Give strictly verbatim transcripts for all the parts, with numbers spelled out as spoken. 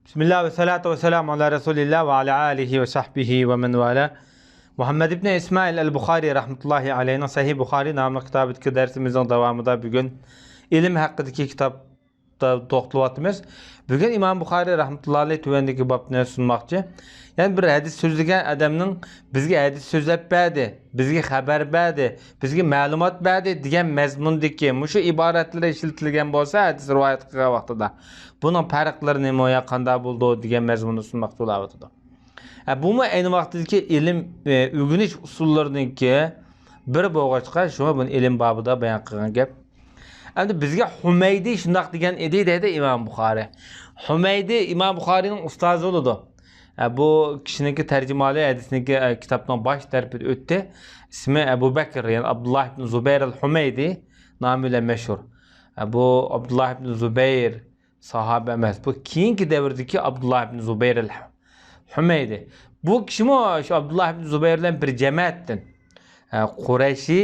بىسمىللا ۋە سالاتۇ ۋە سالامۇ ئالا رەسۇلىللا ۋە ئالا ئالىھى ۋە سەھبىھى ۋە مەن ۋالا. مۇھەممەد ئىبنى ئىسمائىل ئەل بۇخارى رەھمەتۇللاھى ئەلەيھنىڭ سەھىھ بۇخارى ناملىق كىتابىدىكى دەرسىمىزنىڭ داۋامىدا بۈگۈن ئىلىم ھەققىدىكى كىتابتا توختىلىۋاتىمىز. بۈگۈن ئىمام بۇخارى رەھمەتۇللاھى ئەلەيھ تۆۋەندىكى بابنى سۇنماقچى. يەنى بىر ھەدىس سۆزلىگەن ئادەمنىڭ بىزگە ھەدىس سۆزلەپ بەردى، بىزگە خەۋەر بەردى، بىزگە مەلۇمات بەردى دېگەن مەزمۇندىكى مۇشۇ ئىبارەتلىرى ئىشلىتىلگەن بولسا، ھەدىس رىۋايەت قىلغان ۋاقتىدا، بۇنىڭ پەرقلىرى نېمە يا قانداق بولىدۇ دېگەن مەزمۇننى سۇنماقچى بولاۋاتىدۇ. ھە، بۇمۇ ئەينى ۋاقتىدىكى ئىلىم، ئە، ئۆگىنىش ئۇسۇللىرىنىڭكى بىرى بولغاچقا، شۇڭا بۇنى ئىلىم بابىدا بايان قىلغان گەپ. ئەمدى بىزگە ھۇمەيدى شۇنداق دېگەن ئىدى دەيدۇ ئىمام بۇخارى. ھۇمەيدى ئىمام بۇخارىنىڭ ئۇستازى بولىدۇ. ئە، بۇ كىشىنىڭكى تەرجىمىھالى ھەدىسنىڭكى، ئە، كىتابنىڭ باش تەرىپىدە ئۆتتى. ئىسمى ئەبۇ بەكىر، يەنى ئابدۇللا ئىبن زۇبەير ئەل ھۇمەيدى نامى بىلەن مەشھۇر. ئە، بۇ ئابدۇللا ئىبن زۇبەير ساھابە ئەمەس. بۇ كېيىنكى دەۋردىكى ئابدۇللا ئىبن زۇبەير ئەل ھۇمەيدى. بۇ كىشىمۇ شۇ ئابدۇللا ئىبن زۇبەير بىلەن بىر جەمەتتىن. ئە، قۇرەيشى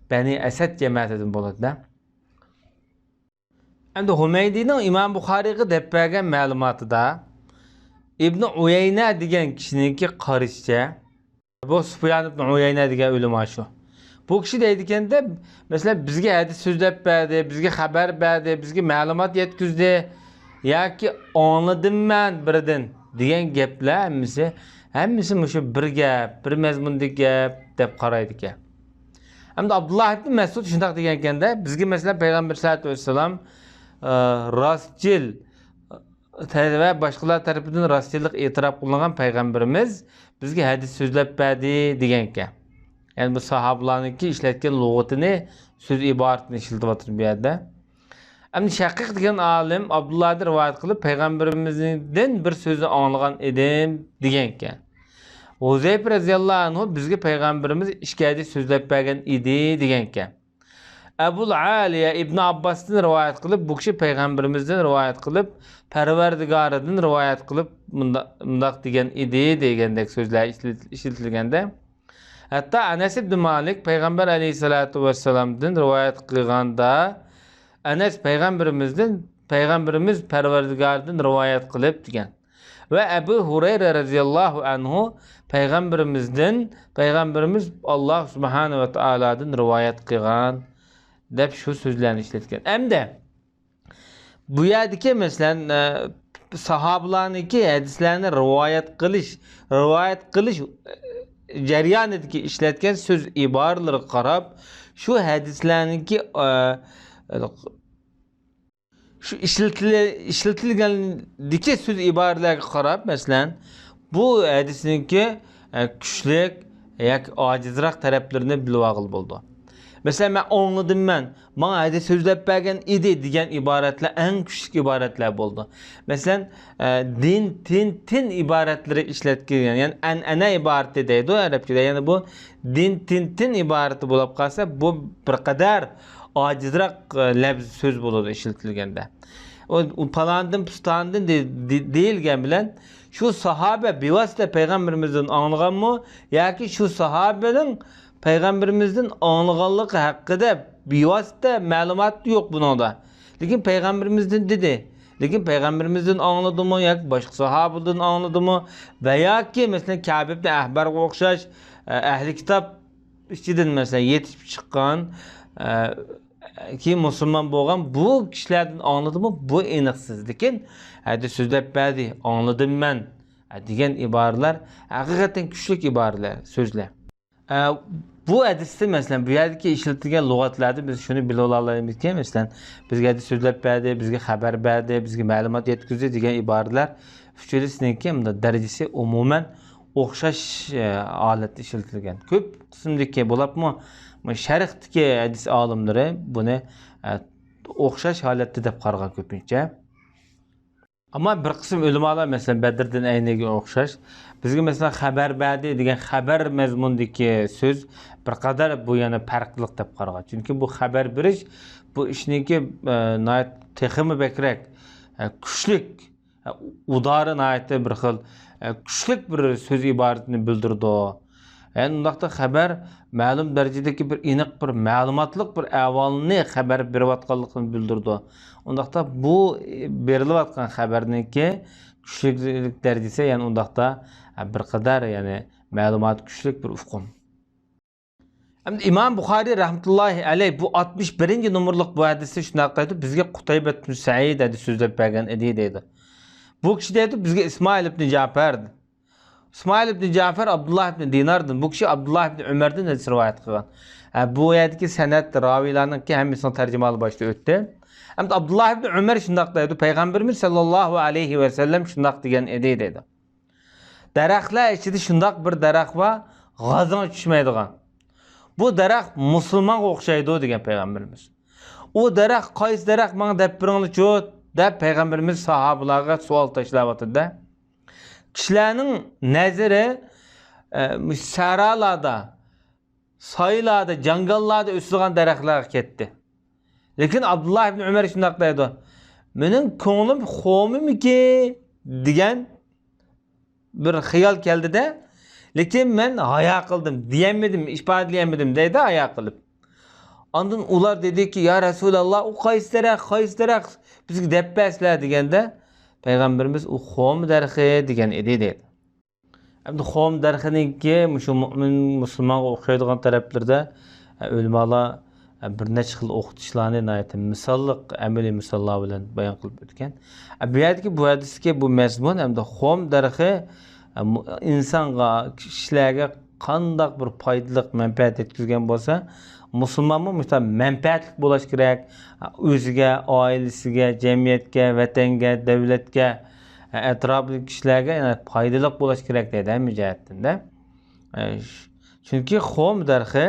بەنى ئەسەد جەمەتىدىن بولىدۇ. ئەمدى ھۇمەيدىنىڭ ئىمام بۇخارىيغا دەپ بەرگەن مەلۇماتىدا ئىبنى ئۇيەينە دېگەن كىشىنىڭكى قارىشىچە، بۇ سۇپيان ئىبنى ئۇيەينە دېگەن ئۆلىما شۇ. بۇ كىشى دەيدىكەندە، مەسىلەن، بىزگە ھەدىس سۆزلەپ بەردى، بىزگە خەۋەر بەردى، بىزگە مەلۇمات يەتكۈزدى ياكى ئاڭلىدىم مەن بىرىدىن دېگەن گەپلەر ھەممىسى، ھەممىسى مۇشۇ بىر گەپ، بىر مەزمۇندىكى گەپ دەپ قارايدىكەن. ئەمدى ئابدۇللا ئىبنى مەسئۇد شۇنداق دېگەنكەندە، بىزگە، مەسىلەن، پەيغەمبەر سەللەللاھۇ ئەلەيھى ۋەسەللەم، ئە، راستچىل، ۋە باشقىلار تەرىپىدىن راستچىللىق ئېتىراپ قىلىنغان پەيغەمبىرىمىز بىزگە ھەدىس سۆزلەپ بەردى دېگەنكەن. يەنى بۇ ساھابىلارنىڭكى ئىشلەتكەن لۇغىتىنى، سۆز ئىبارىتىنى ئىشلىتىۋاتىدۇ بۇ يەردە. ئەمدى شەقىق دېگەن ئالىم ئابدۇللادىن رىۋايەت قىلىپ، پەيغەمبىرىمىزدىن بىر سۆزنى ئاڭلىغان ئىدىم دېگەنكەن. ھۇزەيپە رەزىياللاھۇ ئەنھۇ بىزگە پەيغەمبىرىمىز ئىككى ھەدىس سۆزلەپ بەرگەن ئىدى دېگەنكەن. ئەبۇل ئالىيە ئىبن ئابباستىن رىۋايەت قىلىپ، بۇ كىشى پەيغەمبىرىمىزدىن رىۋايەت قىلىپ، پەرۋەردىگارىدىن رىۋايەت قىلىپ، مۇندا-، مۇنداق دېگەن ئىدى دېگەندەك سۆزلەر ئىشلىت-، ئىشلىتىلگەندە، ھەتتا ئەنەس ئىبن مالىك پەيغەمبەر ئەلەيھىسسالاتۇ ۋەسسالامدىن رىۋايەت قىلغاندا، ئەنەس پەيغەمبىرىمىزدىن، پەيغەمبىرىمىز پەرۋەردىگارىدىن رىۋايەت قىلىپ دېگەن. ۋە ئەبۇ ھۇرەيرە رەزىياللاھۇ ئەنھۇ پەيغەمبىرىمىزدىن، پەيغەمبىرىمىز ئاللاھ سۇبھانە ۋە تائالادىن رىۋايەت قىلغان، دەپ شۇ سۆزلەرنى ئىشلەتكەن. ئەمدى بۇ يەردىكى، مەسىلەن، ئە، ساھابىلارنىڭكى ھەدىسلەرنى رىۋايەت قىلىش، رىۋايەت قىلىش، ئە، جەريانىدىكى ئىشلەتكەن سۆز ئىبارىلىرىگە قاراپ، شۇ ھەدىسلەرنىڭكى، ئە، شۇ ئىشلىتىلە-، ئىشلىتىلگەندىكى سۆز ئىبارىلەرگە قاراپ، مەسىلەن، بۇ ھەدىسنىڭكى، ئە، كۈچلۈك ياكى ئاجىزراق تەرەپلىرىنى بىلىۋالغىلى بولىدۇ. مەسىلەن، مەن ئاڭلىدىم، مەن، ماڭا ھەدىس سۆزلەپ بەرگەن ئىدى دېگەن ئىبارەتلەر ئەڭ كۈچلۈك ئىبارەتلەر بولىدۇ. مەسىلەن، ئە، دىن، تىن، تىن ئىبارەتلىرى ئىشلەتكەن، يەنى ئەنئەنە ئىبارىتى دەيدۇ ئەرەبچىدە. يەنى بۇ دىن، تىن، تىن ئىبارىتى بولۇپ قالسا، بۇ بىر قەدەر ئاجىزراق، ئە، لەپز سۆز بولىدۇ ئىشلىتىلگەندە. ئۇ، ئۇ پالاندىن، پۇستاندىن دې-، دې-، دېيىلگەن بىلەن، شۇ ساھابە بىۋاسىتە پەيغەمبىرىمىزدىن ئاڭلىغانمۇ ياكى شۇ ساھابىنىڭ پەيغەمبىرىمىزدىن ئاڭلىغانلىقى ھەققىدە بىۋاسىتە مەلۇمات يوق بۇنىڭدا. لېكىن پەيغەمبىرىمىزدىن دېدى. لېكىن پەيغەمبىرىمىزدىن ئاڭلىدىمۇ ياكى باشقا ساھابىدىن ئاڭلىدىمۇ ۋە ياكى، مەسىلەن، كەبىبنى ئەھبەرگە ئوخشاش، ئە، ئەھلى كىتاب ئىچىدىن، مەسىلەن، يېتىشىپ چىققان، ئە، كېيىن مۇسۇلمان بولغان بۇ كىشىلەردىن ئاڭلىدىمۇ، بۇ ئېنىقسىز. لېكىن ھەدىس سۆزلەپ بەردى، ئاڭلىدىم مەن، ئە، دېگەن ئىبارىلەر ھەقىقەتەن كۈچلۈك ئىبارىلەر، سۆزلەر. ئە، بۇ ھەدىستە، مەسىلەن، بۇ يەردىكى ئىشلىتىلگەن لۇغەتلەردىن بىز شۇنى بىلىۋالالايمىزكى، مەسىلەن، بىزگە ھەدىس سۆزلەپ بەردى، بىزگە خەۋەر بەردى، بىزگە مەلۇمات يەتكۈزدى دېگەن ئىبارىلەر ئۈچىلىسىنىڭكى مۇنداق دەرىجىسى ئومۇمەن ئوخشاش، ئە، ھالەتتە ئىشلىتىلگەن. كۆپ قىسىمدىكى، بولۇپمۇ شەرقتىكى ھەدىس ئالىملىرى بۇنى، ئە، ئوخشاش ھالەتتە دەپ قارىغان كۆپىنچە. ئەمما بىر قىسىم ئۆلىمالار، مەسىلەن، بەدرىدىن ئەينىگە ئوخشاش، بىزگە، مەسىلەن، خەۋەر بەردى دېگەن خەۋەر مەزمۇندىكى سۆز بىر قەدەر بۇ يەنە پەرقلىق دەپ قارىغان. چۈنكى بۇ خەۋەر بېرىش، بۇ ئىشنىڭكى، ئە، ناھايىتى تېخىمۇ بەكرەك، ئە، كۈچلۈك، ئۇدارى ناھايىتى بىر خىل، ئە، كۈچلۈك بىر سۆز ئىبارىتىنى بىلدۈرىدۇ. يەنى ئۇنداقتا خەۋەر مەلۇم دەرىجىدىكى بىر ئېنىق، بىر مەلۇماتلىق بىر ئەھۋالنى خەۋەر بېرىۋاتقانلىقىنى بىلدۈرىدۇ. ئۇنداقتا بۇ بېرىلىۋاتقان خەۋەرنىڭكى كۈچلۈك دەرىجىسى، يەنى ئۇنداقتا بىر قەدەر، يەنى مەلۇمات كۈچلۈك بىر ئۇقۇم. ئەمدى ئىمام بۇخارىي رەھمەتۇللاھى ئەلەيھ بۇ ئاتمىش بىرىنچى نومۇرلۇق بۇ ھەدىستە شۇنداق دەيدۇ، بىزگە قۇتەيبە ئىبن سەئىد ھەدىس سۆزلەپ بەرگەن ئىدى دەيدۇ. بۇ كىشى دەيدۇ، بىزگە ئىسمائىل ئىبن جەپەر، ئىسمائىل ئىبن جەپەر ئابدۇللا ئىبن دىناردىن، بۇ كىشى ئابدۇللا ئىبن ئۆمەردىن ھەدىس رىۋايەت قىلغان. ھە، بۇ يەردىكى سەنەد راۋىيلارنىڭكى ھەممىسىنىڭ تەرجىمىھالى باشتا ئۆتتى. ئەمدى ئابدۇللا ئىبن ئۆمەر شۇنداق دەيدۇ، پەيغەمبىرىمىز سەللەللاھۇ ئەلەيھى ۋەسەللەم شۇنداق دېگەن ئىدى دەيدۇ. دەرەخلەر ئىچىدە شۇنداق بىر دەرەخ بار، غازىڭ چۈشمەيدىغان. بۇ دەرەخ مۇسۇلمانغا ئوخشايدۇ دېگەن پەيغەمبىرىمىز. ئۇ دەرەخ قايسى دەرەخ، ماڭا دەپ بېرىڭلىچۇ دەپ پەيغەمبىرىمىز ساھابىلارغا سوئال تاشلاۋاتىدۇ. كىشىلەرنىڭ نەزىرى، ئە، مۇشۇ سەھرالاردا، سايلاردا، جاڭگاللاردا ئۆسىدىغان دەرەخلەرگە كەتتى. لېكىن ئابدۇللا ئىبن ئۆمەر شۇنداق دەيدۇ، مېنىڭ كۆڭلۈم خومىمىكى دېگەن بىر خىيال كەلدىدە، لېكىن مەن ھايا قىلدىم، دېيەلمىدىم، ئىپادىلىيەلمىدىم دەيدۇ ھايا قىلىپ. ئاندىن ئۇلار دېدىكى، يا رەسۇلاللا، ئۇ قايسى دەرەخ، قايسى دەرەخ، بىزگە دەپ بەرسىلە دېگەندە، پەيغەمبىرىمىز ئۇ خوم دەرىخى دېگەن ئىدى دەيدۇ. ئەمدى خوم دەرىخىنىڭكى مۇشۇ مۇئمىن مۇسۇلمانغا ئوخشايدىغان تەرەپلىرىدە، ئە، ئۆلىمالار، ئە، بىر نەچچە خىل ئوخشىتىشلارنى ناھايىتى مىساللىق، ئەمەلىي مىساللار بىلەن بايان قىلىپ ئۆتكەن. ئە، بۇ يەردىكى بۇ ھەدىستىكى بۇ مەزمۇن ھەمدە خوم دەرىخى، ئە، مۇ-، ئىنسانغا، كىشىلەرگە قانداق بىر پايدىلىق مەنپەئەت يەتكۈزگەن بولسا، مۇسۇلمانمۇ مۇشۇنداق مەنپەئەتلىك بولۇش كېرەك. ئۆزىگە، ئائىلىسىگە، جەمئىيەتكە، ۋەتەنگە، دۆلەتكە، ئەتراپىدىكى كىشىلەرگە، يەنى، پايدىلىق بولۇش كېرەك دەيدۇ ھەممە جەھەتتىن-دە. ئە، ش-، چۈنكى خوم دەرىخى،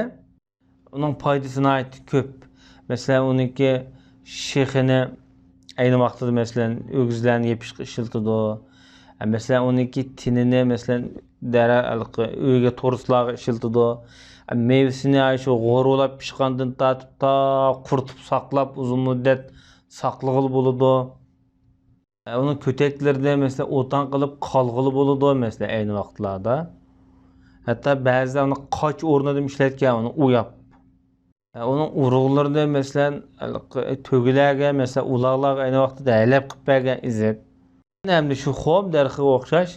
ئۇنىڭ پايدىسى ناھايىتى كۆپ. مەسىلەن، ئۇنىڭكى شېخىنى ئەينى ۋاقتىدا، مەسىلەن، ئۆگزىلەرنى يېپىشقا ئىشلىتىدۇ. ئە، مەسىلەن، ئۇنىڭكى تېنىنى، مەسىلەن، دەرە-، ھېلىقى ئۆيگە، تورۇسلارغا ئىشلىتىدۇ. ئە، مېۋىسىنى ئاشۇ غورۇلاپ پىشقاندىن تارتىپ تا قۇرۇتۇپ ساقلاپ، ئۇزۇن مۇددەت ساقلىغىلى بولىدۇ. ئە، ئۇنىڭ كۆتەكلىرىنى، مەسىلەن، ئوتاڭ قىلىپ قالغىلى بولىدۇ، مەسىلەن، ئەينى ۋاقىتلاردا. ھەتتا بەزىلەر ئۇنى قاچ ئورنىدىمۇ ئىشلەتكەن، ئۇنى ئوياپ. ئە، ئۇنىڭ ئۇرۇقلىرىنى، مەسىلەن، ھېلىقى تۆگىلەرگە، مەسىلەن، ئۇلاغلارغا ئەينى ۋاقتىدا ھەيلەپ قىلىپ بەرگەن ئېزىپ. ئەمدى شۇ خوم دەرىخىگە ئوخشاش،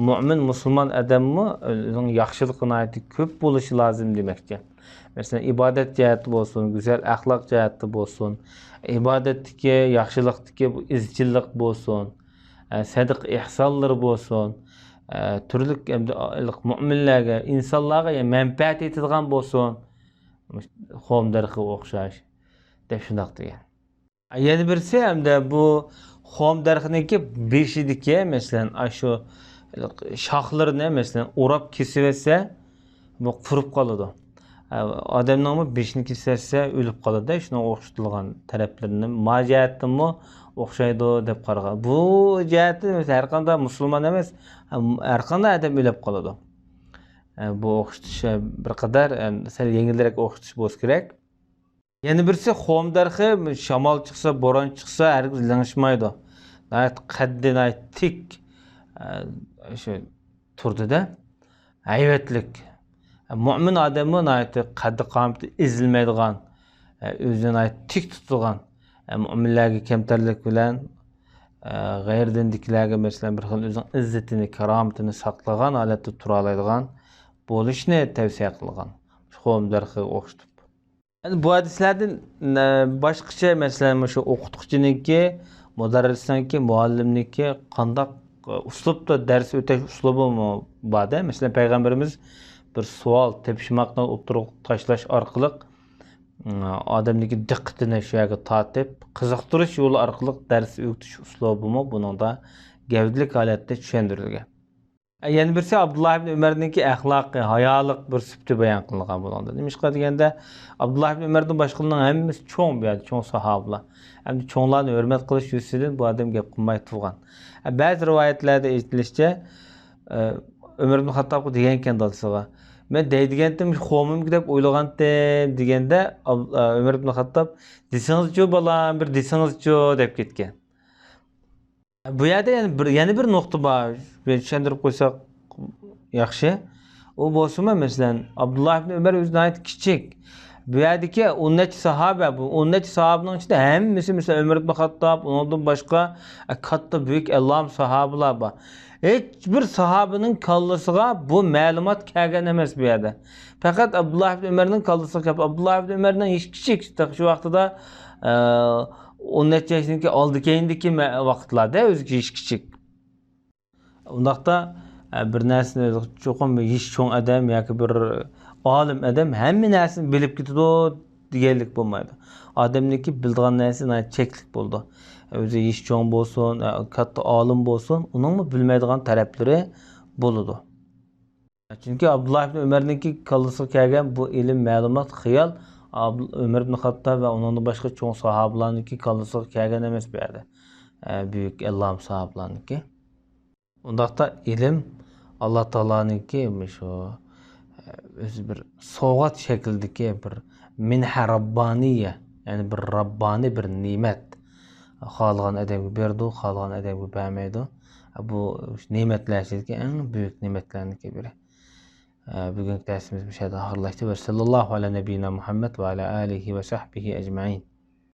مۆمىن، مۇسۇلمان ئادەممۇ ئۆزىنىڭ ياخشىلىقى ناھايىتى كۆپ بولۇشى لازىم دېمەكچى. مەسىلەن، ئىبادەت جەھەتتە بولسۇن، گۈزەل ئەخلاق جەھەتتە بولسۇن، ئىبادەتتىكى، ياخشىلىقتىكى بۇ ئىزچىللىق بولسۇن، ئە، سەدىقە ئېھسانلىرى بولسۇن، ئە، تۈرلۈك ئەمدى مۆمىنلەرگە، ئىنسانلارغا مەنپەئەت يېتىدىغان بولسۇن، خوم دەرىخىگە ئوخشاش، دەپ شۇنداق دېگەن. يەنە بىرسى، ھەمدە بۇ خوم دەرىخىنىڭكى بېشىدىكى، مەسىلەن، ئاشۇ شاخلىرىنى، مەسىلەن، ئوراپ كېسىۋەتسە، بۇ قۇرۇپ قالىدۇ. ئادەمنىڭمۇ بېشىنى كېسىۋەتسە، ئۆلۈپ قالىدۇ. شۇنىڭغا ئوخشىتىلغان تەرەپلىرىنى ما جەھەتتىنمۇ ئوخشايدۇ دەپ قارىغان. بۇ جەھەتتىن، مەسىلەن، ھەر قانداق مۇسۇلمان ئەمەس، ھەر قانداق ئادەم ئۆلۈپ قالىدۇ. بۇ ئوخشىتىش بىر قەدەر سەل يەڭگىلرەك ئوخشىتىش بولسا كېرەك. يەنە بىرسى خوم دەرىخى، شامال چىقسا، بوران چىقسا، ھەرگىز لىڭشىمايدۇ. ناھايىتى قەددى ناھايىتى تىك، ئە، شۇ تۇردى-دە، ھەيۋەتلىك. مۆمىن ئادەممۇ ناھايىتى قەددى قامىتى ئېزىلمەيدىغان، ئە، ئۆزىنى ناھايىتى تىك تۇتىدىغان، ئە، مۆمىنلەرگە كەمتەرلىك بىلەن، ئە، غەيرىدىندىكىلەرگە، مەسىلەن، بىر خىل ئۆزىنىڭ ئىززىتىنى، كارامىتىنى ساقلىغان ھالەتتە تۇرالايدىغان بولۇشنى تەۋسىيە قىلغان. خوم دەرىخىگە ئوخشىتىپ. ئەمدى بۇ ھەدىسلەردىن، ئە، باشقىچە، مەسىلەن، مۇشۇ ئوقۇتقۇچىنىڭكى، مۇدەررىسنىڭكى، مۇئەللىمنىڭكى قانداق، ئە، ئۇسلۇبتا دەرس ئۆتەش ئۇسلۇبىمۇ بار-دە. مەسىلەن، پەيغەمبىرىمىز بىر سوئال، تېپىشماقنى ئوتتۇرىغا تاشلاش ئارقىلىق، ئە، ئادەمنىڭكى دىققىتىنى شۇ يەرگە تارتىپ، قىزىقتۇرۇش يولى ئارقىلىق دەرس ئۆگىتىش ئۇسلۇبىمۇ بۇنىڭدا گەۋدىلىك ھالەتتە چۈشەندۈرۈلگەن. يەنە بىرسى ئابدۇللا ئىبن ئۆمەرنىڭكى ئەخلاقى، ھايالىق بىر سۈپىتى بايان قىلىنغان بۇنىڭدا. نېمىشقا دېگەندە، ئابدۇللا ئىبن ئۆمەردىن باشقىلارنىڭ ھەممىسى چوڭ، بۇ يەردە چوڭ ساھابىلار. ئەمدى چوڭلارنى ھۆرمەت قىلىش يۈزىسىدىن بۇ ئادەم گەپ قىلماي تۇرغان. بەزى رىۋايەتلەردە ئېيتىلىشىچە، ئۆمەر ئىبن خەتتابقا دېگەنكەن دادىسىغا، مەن دەيدىغانتىم، خومۇمكى دەپ ئويلىغانتىم دېگەندە، ئاب-، ئۆمەر ئىبن خەتتاب، دېسىڭىزچۇ بالام، بىر دېسىڭىزچۇ دەپ كەتكەن. بۇ يەردە يەنە بىر، يەنە بىر نۇقتا بار. بۇنى چۈشەندۈرۈپ قويساق ياخشى. ئۇ بولسىمۇ، مەسىلەن، ئابدۇللا ئىبن ئۆمەر ئۆزى ناھايىتى كىچىك. بۇ يەردىكى ئون نەچچە ساھابە، بۇ ئون نەچچە ساھابىنىڭ ئىچىدە ھەممىسى، مەسىلەن، ئۆمەر ئىبن خاتتاب، ئۇنىڭدىن باشقا، ئە، كاتتا بۈيۈك ئەللام ساھابىلار بار. ھېچ بىر ساھابىنىڭ كاللىسىغا بۇ مەلۇمات كەلگەن ئەمەس بۇ يەردە. پەقەت ئابدۇللا ئىبن ئۆمەرنىڭ كاللىسىغا كەپ، ئابدۇللا ئىبن ئۆمەرنىڭ يېشى كىچىك، شۇ ۋاقتىدا، ئە، ئون نەچچە ياشتىكى ئالدى كەينىدىكى مە-، ۋاقىتلاردا ئۆزى يېشى كىچىك. ئۇنداقتا، ئە، بىر نەرسىنى چوقۇم بىر يېشى چوڭ ئادەم ياكى بىر ئالىم ئادەم ھەممە نەرسىنى بىلىپ كېتىدۇ دېگەنلىك بولمايدۇ. ئادەمنىڭكى بىلىدىغان نەرسىسى ناھايىتى چەكلىك بولىدۇ. ئۆزى يېشى چوڭ بولسۇن، ئە، كاتتا ئالىم بولسۇن، ئۇنىڭمۇ بىلمەيدىغان تەرەپلىرى بولىدۇ. چۈنكى ئابدۇللا ئىبن ئۆمەرنىڭكى كاللىسىغا كەلگەن بۇ ئىلىم، مەلۇمات، خىيال ئابدۇ-، ئۆمەر ئىبن خاتتاب ۋە ئۇنىڭدىن باشقا چوڭ ساھابىلارنىڭكى كاللىسىغا كەلگەن ئەمەس بۇ يەردە. ئە، بۈيۈك ئەللام ساھابىلارنىڭكى. ئۇنداقتا ئىلىم ئاللا تائالانىڭكى مۇشۇ، ئۆزى بىر سوۋغات شەكلىدىكى بىر مىنھە راببانىيە، يەنى بىر راببانىي بىر نېمەت. خالىغان ئادەمگە بېرىدۇ، خالىغان ئادەمگە بەرمەيدۇ. بۇ نېمەتلەر ئىچىدىكى ئەڭ بۈيۈك نېمەتلەرنىڭكى بىرى. بۈگۈنكى دەرسىمىز مۇشۇ يەردە ئاخىرلاشتى. ۋەسەللاللاھۇ ئەلا نەبىينا مۇھەممەد ۋە ئەلا ئالىھى ۋە سەھبىھى ئەجمەئىن.